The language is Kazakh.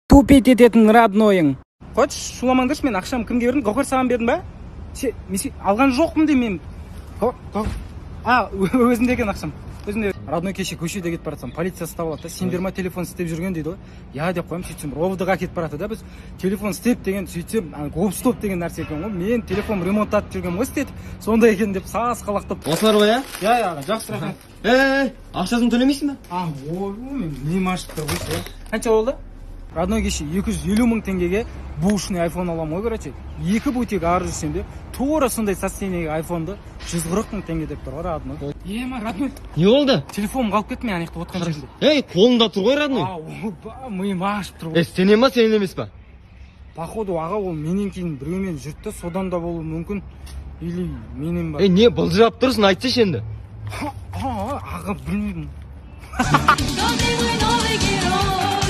Тупить ететін роднойың. Қойшы, шуламаңдаршы. Мен ақшамды кімге бердім? Гауһар, саған бердім ба? Мен алған жоқпын деймін мен. А, өзімде екен ақшам, өзімде. Родной, кеше көшеде кетіп бара жатсам, полиция ұстап алады да: «Сендер ма телефон істеп жүрген?» – дейді ғой. «Иә» деп қоямын. Сөйтсем, РОВД ға кетіп бара жатыр да. Біз телефон істеп деген, сөйтсем, ана гоп стоп деген нәрсе екен ғой. Мен телефон ремонттатып жүргенмін ғой, істетіп, сондай екен деп сасқалақтап. Осылар ғой, иә? Иә, аға, жақсы, рахмет. Ей, ақшасын төлемейсің ба? А, ой, мен миым ашып тұр ғой ше. Қанша болды, родной? Кеше 250 000 теңгеге бушный айфон аламын ғой. Короче, екі бутик ары жүрсем де, тура сондай состояниеге айфонды 140 000 теңге деп тұр ғой, родной. Ема, родной. Не болды? Телефоным қалып кетті мен ана жақта отқан жерімде. Ей, қолыңда тұр ғой, родной. А, ойба, миым ашып тұр ғой. Ей, сенен ба, сенен емес па? Походу, аға, ол менен кейін біреумен жүрді да, содан да болуы мүмкін. Или менен ба? Ей, не былжырап тұрсың, айтсайшы енді. А, аға, білмеймін. Кто ты, мой новый герой?